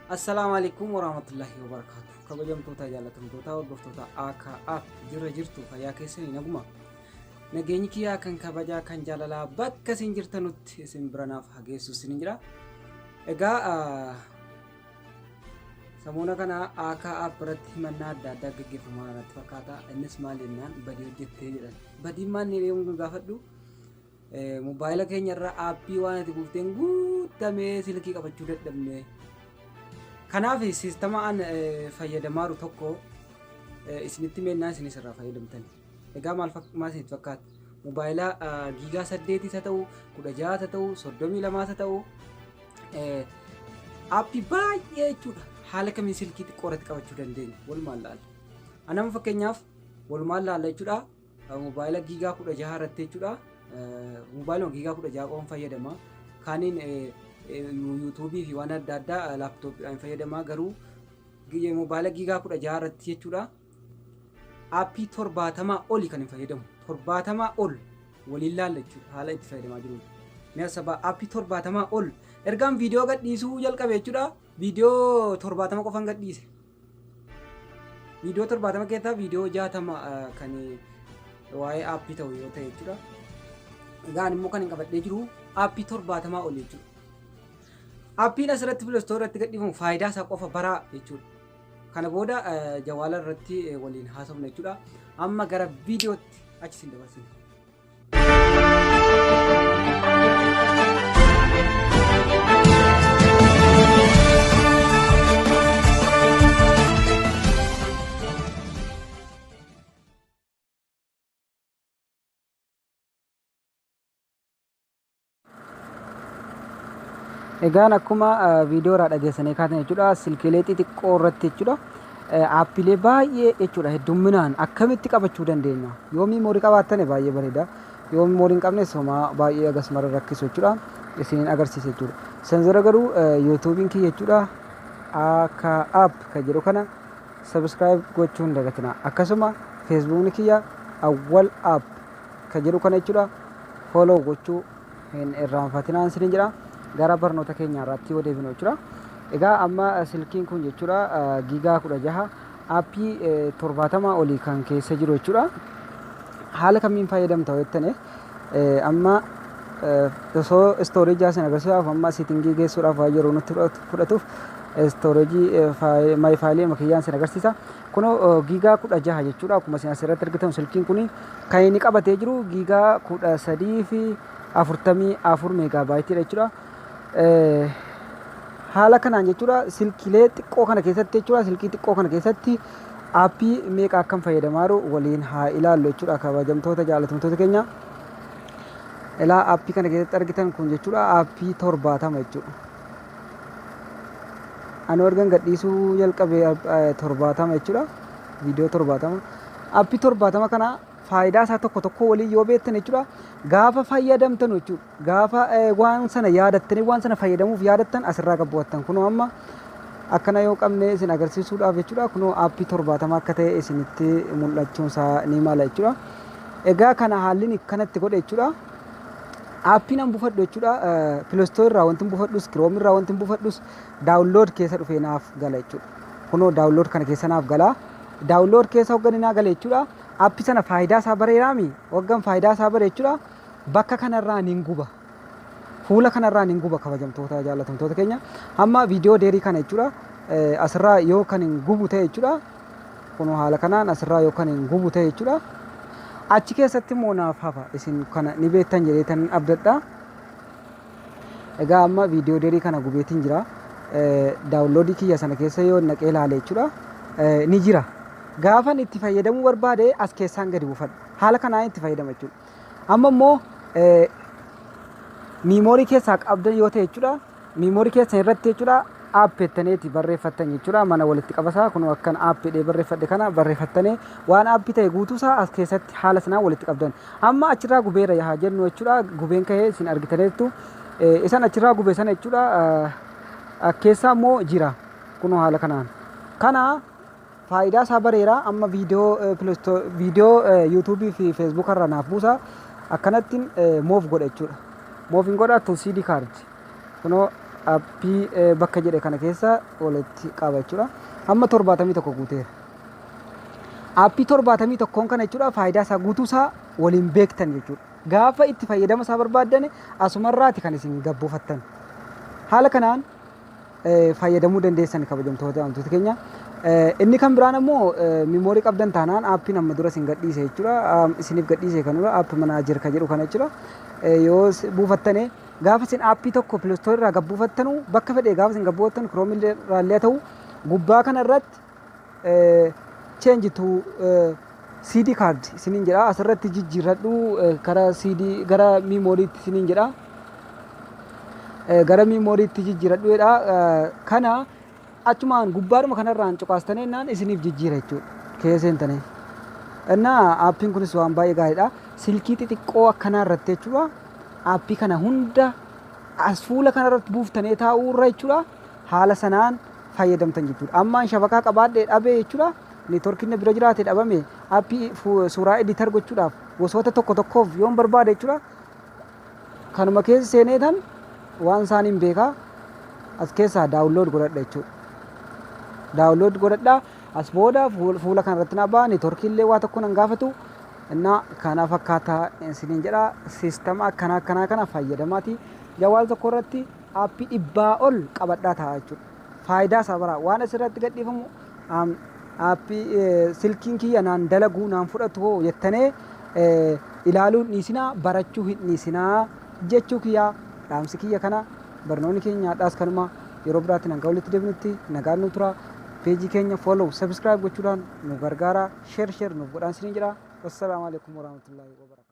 Assalaamu alaikum warahmatullahi wabarakatuh. Kabajamtoota, jaalatamtoota, hordoftoota AKA, jirra jirtu? Fayyaa keessanii? Naguma? Nageenyi kiyyaa kan kabajaa, kan jaalalaa bakka isin jirtanutti isin biranaaf hageessu isin jira. Egaa samoona kana AKA biratti himannaa adda addaa gaggeeffamaa irratti fakkaata. Innis maal jennaan, badii hojjettee jedhan. Badiin maal ni yommuu gaafadhu, mobaayila keenya irra aappii waan ati buufteen guutamee silkii qabachuu dadhabne. Kanaaf siistama an fayyadamaaru tokko isinitti meennaa, isinis irraa fayyadamtan. Egaa maal maal isinitti fakkaata? Mobaayila giigaa 8 haa ta'u, 16 haa ta'u, 32 haa ta'u, aappii baay'ee jechuudha. Haala kamiin silkii xiqqoo irratti qabachuu dandeenya? Walumaan laalla. Anama fakkeenyaaf walumaan laalla jechuudha. Mobaayila giigaa 16 irratti jechuudha. Mobaayiluma giigaa 16 qofan fayyadama. Kaaniin yuutuubii fi waan adda addaa laaptooppiidhaan fayyadama, garuu mobaayila giigaa 16 irratti jechuudha. Aappii 70 oli kan hin fayyadamu. 70 ol waliin laalla jechuudha, haala itti fayyadamaa jiru. Mi'a sabaa aappii 70 ol ergaan viidiyoo gadhiisuu jalqabe jechuudha. Viidiyoo 70 qofan gadhiise. Viidiyoo 70 keessaa viidiyoo 60 kan waa'ee aappii ta'u yoo ta'e jechuudha. Egaa immoo kan hin qabadhee jiru aappii 70 ol jechuudha. Aappiin asirratti Play Store irratti gadhiifamu faayidaa isaa qofa baraa jechuudha. Kana booda jawaala irratti waliin haasofna jechuudha. Amma gara viidiyootti achi isin dabarsina. Egaan akkuma viidiyoo irraa dhageessanii kaatan jechuudha, silkiilee xixiqqoo irratti jechuudha, aappiilee baay'ee jechuudha, heddumminaan akkamitti qabachuu dandeenya? Yoo miimoorii qabaattane baay'ee bareeda. Yoo miimoorii hin qabnes homaa baay'ee agasmara rakkisu jechuudha, isiniin agarsiisa jechuudha. Senzora garuu yuutuubiin kiyya jechuudha, akka app kan jedhu kana subscribe gochuu hin dagatina. Akkasuma feesbuukni kiyya Awwal App kan jedhu kana jechuudha, follow gochuu hin irraanfatinaan isiniin jedha. Gara barnoota keenya irratti yoo deebinu jechuudha. Egaa amma silkiin kun jechuudha, giigaa 16 aappii 70 olii kan keessa jiru jechuudha. Haala kamiin fayyadamta jettane, amma osoo istooreejii isin agarsiisuudhaaf, amma siitingii geessuudhaaf waan yeroo nutti fudhatuuf, istooreejii maay faayilii makiyyaan isin agarsiisa. Kunoo giigaa 16 jechuudha. Akkuma isin asirratti argitan, silkiin kun kan inni qabatee jiru giigaa 13 fi 44 meegaa baayitiidha jechuudha. Haala kanaan jechuudha, silkiilee xiqqoo kana keessatti jechuudha, silkii xiqqoo kana keessatti aappii meeqa akkam fayyadamaa jiru waliin haa ilaallu jechuudha, kabajamtoota, jaalatamtoota keenya. Ilaa, aappii kana keessatti argitan kun jechuudha, aappii 70 jechuudha. Ani ergan gadhiisuu jalqabe 70 jechuudha. Viidiyoo 70. Aappii 70 kana faayidaa isaa tokko tokko waliin yoo beektan jechuudha. Gaafa fayyadamtan jechuudha. Gaafa waan sana yaadattanii, waan sana fayyadamuuf yaadattan, asirraa gabbu'attan. Kunoo amma akkana yoo qabne isin agarsiisuudhaaf jechuudha. Kunoo aappii 70 akka ta'e isinitti mul'achuun isaa ni mala jechuudha. Egaa kana haalli kanatti godhe jechuudha. Aappii nan buufadhu jechuudha. Play Store irraa wanti buufadhus, Chrome irraa wanti buufadhus download keessa dhufee naaf gala jechuudha. Kunoo download kana keessa naaf gala. Download keessa hoggani naa gala jechuudha. Aappii sana faayidaa isaa bareeraami. Hoggan faayidaa isaa bare jechuudha. Bakka kanarraa nin guba. Fuula kanarraa nin guba, kabajamtoota, jaallatamtoota keenya. Amma viidiyoo deerii kana jechuudha. Asirraa yoo kan hin gubu ta'e jechuudha. Kunoo haala kanaan asirraa yoo kan hin gubu ta'e jechuudha. Achi keessatti immoo naaf hafa, isin kana ni beektan jedheetan abdadha. Egaa amma viidiyoo deerii kana gubeetiin jira. Downloadii kiyya sana keessa yoo naqee ilaale jechuudha, ni jira. Gaafan itti fayyadamuu barbaade as keessaan gadi buufadha. Haala kanaan itti fayyadama jechuudha. Amma immoo miimoorii keessaa qabdan yoo ta'e jechuudha. Miimoorii keessan irratti jechuudha, app jettaniiti barreeffattan jechuudha. Mana walitti qabasaa kun akkan app jedhee barreeffadhe kana barreeffattanii, waan aappii ta'e guutuusaa as keessatti haala sanaan walitti qabdan. Amma achirraa gubeera haa jennu jechuudha. Gubeen ka'ee isin argitaniirtu. Isan achirraa gube sana jechuudha, keessaa immoo jira. Kunoo haala kanaan. Kana faayidaa isaa bareera. Amma viidiyoo viidiyoo yuutuubii fi feesbuuk irraa naaf buusa. Akkanattiin move godha jechuudha. Move godha to SD card. Kunoo Aappii bakka jedhe kana keessa walitti qaba jechuudha. Hamma 71 guuteera. Aappii 71n kana jechuudha, faayidaa isaa guutuu isaa waliin beektan jechuudha. Gaafa itti fayyadama isaa barbaaddan asumarraati kan isin gabbuufattan. Haala kanaan fayyadamuu dandeessan, kabajamtoota amantoota keenya. Inni kan biraan ammoo miimoorii qabdan taanaan aappiin amma dura isin gadhiise jechuudha. Isiniif gadhiise kanudha, app manager kan jedhu kana jechuudha. Yoo buufattane, gaafa isin aappii tokko Play Store irraa gabbuufattanu, bakka fedhe gaafa isin gabbuufattanu, Chrome irraa illee ta'u, gubbaa kana irratti "change to SD card" isiniin jedha. Asirratti jijjiirradhu gara CD, gara miimooriitti isiniin jedha. Gara miimooriitti jijjiiradhu jedha. Kana achumaan gubbaadhuma kanarraan cuqaastanii jennaan isiniif jijjiira jechuudha. Keessa seentanii. Innaa aappiin kunis waan baay'ee gaariidha. Silkii xixiqqoo akkanaa irratti jechuudha. Aappii kana hunda as fuula kanarratti buuftanii taa'uu irra jechuudha. Haala sanaan fayyadamtan jechuudha. Ammaan shabakaa qabaadhee dhabee jechuudha. Neetworkiin bira jiraate dhabame, aappii suuraa edit gochuudhaaf, gosoota tokko tokkoof yoon barbaade jechuudha. Kanuma keessa seenee tan waan isaaniin beekaa as keessaa download godhadha jechuudha. Download godhadha. As booda fuula kanarratti na ba'a, neetworkii illee waa tokko nan gaafatu. Innaa kana fakkaataa isiniin jedha, siistama akkanaa akkanaa kana fayyadamaati. Jawaal tokko irratti aappii 100 ol qabadhaa ta'a jechuudha. Faayidaa isaa bara waan asirratti gadhiifamu aappii silkiin kiyya naan dalaguu naan fudhatu hoo jettanii ilaaluu hin dhiisinaa, barachuu hin dhiisinaa jechuu kiyyaa. Dhaamsi kiyya kana, barnoonni keenya hadhaas kanuma. Yeroo biraatti nagaa walitti deebinutti nagaan nu tura. Peejii keenya follow, subscribe gochuudhaan nu gargaara, share share nuuf godhaan isiniin jedha. Wassalaamu alaikum warahmatullaahi wabarakatuh.